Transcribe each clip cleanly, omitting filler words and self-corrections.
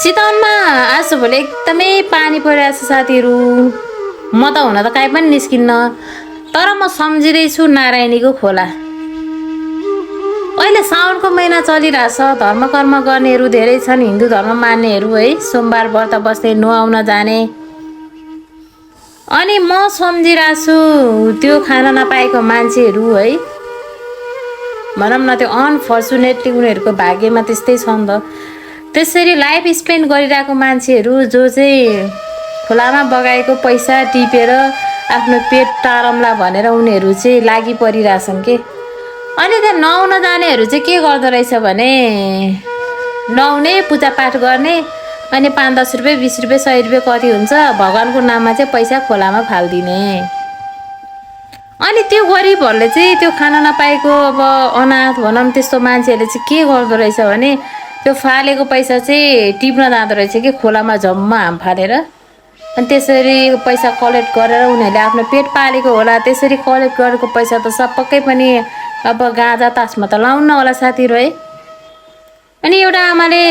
चितवनमा आजभोलि एकदमै पानी परिरहेको छ साथीहरू। म त हुन त काहीँ पनि निस्किन्न, तर म सम्झिँदैछु नारायणीको खोला। अहिले साउनको महिना चलिरहेछ, धर्म कर्म गर्नेहरू धेरै छन्, हिन्दू धर्म मान्नेहरू है, सोमबार व्रत बस्ने नुहाउन जाने। अनि म सम्झिरहेछु त्यो खान नपाएको मान्छेहरू है, भनौँ न त्यो अनफर्चुनेटली उनीहरूको भाग्यमा त्यस्तै छ नि त। त्यसरी लाइफ स्पेन्ड गरिरहेको मान्छेहरू जो चाहिँ खोलामा बगाएको पैसा टिपेर आफ्नो पेट टारम्ला भनेर उनीहरू चाहिँ लागि परिरहेछन् के। अनि त्यहाँ नुहाउन जानेहरू चाहिँ के गर्दो रहेछ भने नुहाउने, पूजापाठ गर्ने, अनि 5-10 रुपियाँ 20 रुपियाँ 100 रुपियाँ कति हुन्छ भगवान्को नाममा चाहिँ पैसा खोलामा फालिदिने। अनि त्यो गरिबहरूले चाहिँ त्यो खान नपाएको अब अनाथ भनौँ त्यस्तो मान्छेहरूले चाहिँ के गर्दो रहेछ भने त्यो फालेको पैसा चाहिँ टिप्न जाँदो रहेछ कि खोलामा झम्म हाम फालेर। अनि त्यसरी पैसा कलेक्ट गरेर उनीहरूले आफ्नो पेट पालेको होला। त्यसरी कलेक्ट गरेको पैसा त पक्कै पनि अब गाँजा तासमा त लाउन्न होला साथीहरू है। अनि एउटा आमाले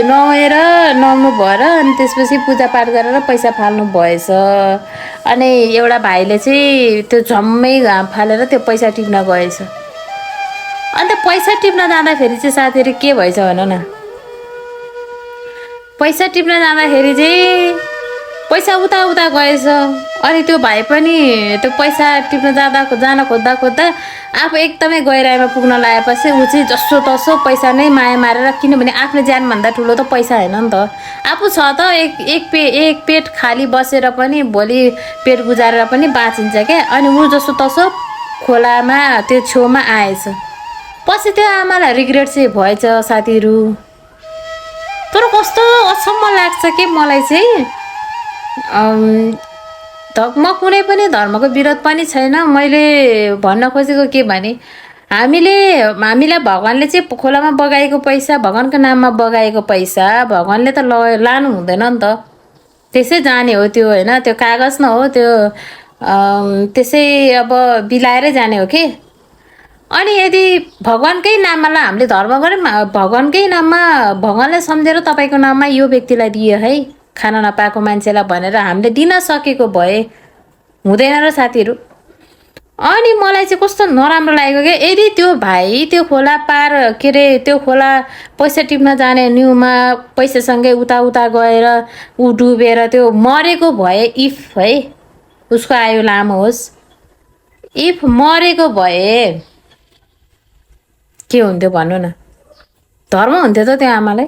नुहाउनु भएर अनि त्यसपछि पूजापाठ गरेर पैसा फाल्नु भएछ। अनि एउटा भाइले चाहिँ त्यो झम्मै घाम फालेर त्यो पैसा टिप्न गएछ। अन्त पैसा टिप्न जाँदाखेरि चाहिँ साथीहरू के भएछ भन न, पैसा टिप्न जाँदाखेरि चाहिँ पैसा उता गएछ। अनि त्यो भाइ पनि त्यो पैसा टिप्न जान खोज्दा आफू एकदमै गहिराइमा पुग्न लागेपछि ऊ चाहिँ जसो तसो पैसा नै माया मारेर, किनभने आफ्नो ज्यानभन्दा ठुलो त पैसा होइन नि त। आफू छ त एक पेट खाली बसेर पनि भोलि पेट गुजारेर पनि बाँचिन्छ क्या। अनि ऊ जसो तसो खोलामा त्यो छेउमा आएछ। पछि त्यो आमालाई रिग्रेट चाहिँ भएछ साथीहरू। तर कस्तो अचम्म लाग्छ कि मलाई चाहिँ म कुनै पनि धर्मको विरोध पनि छैन। मैले भन्न खोजेको के भने हामीलाई भगवान्ले चाहिँ खोलामा बगाएको पैसा, भगवान्को नाममा बगाएको पैसा भगवान्ले त लानु हुँदैन नि त। त्यसै जाने हो त्यो होइन, त्यो कागज न हो त्यो, त्यसै अब बिलाएरै जाने हो कि। अनि यदि भगवान्कै नाममा हामीले धर्म गऱ्यौँ, भगवान्कै नाममा भगवान्ले सम्झेर तपाईँको नाममा यो व्यक्तिलाई दिए है खान नपाएको मान्छेलाई भनेर हामीले दिन सकेको भए हुँदैन र साथीहरू। अनि मलाई चाहिँ कस्तो नराम्रो लागेको क्या, यदि त्यो भाइ त्यो खोला पार के अरे त्यो खोला पैसा टिप्न जाने न्युमा पैसासँगै उता गएर ऊ डुबेर त्यो मरेको भए, इफ है उसको आयु लामो होस्, इफ मरेको भए के हुन्थ्यो भन्नु न, धर्म हुन्थ्यो त त्यो आमालाई।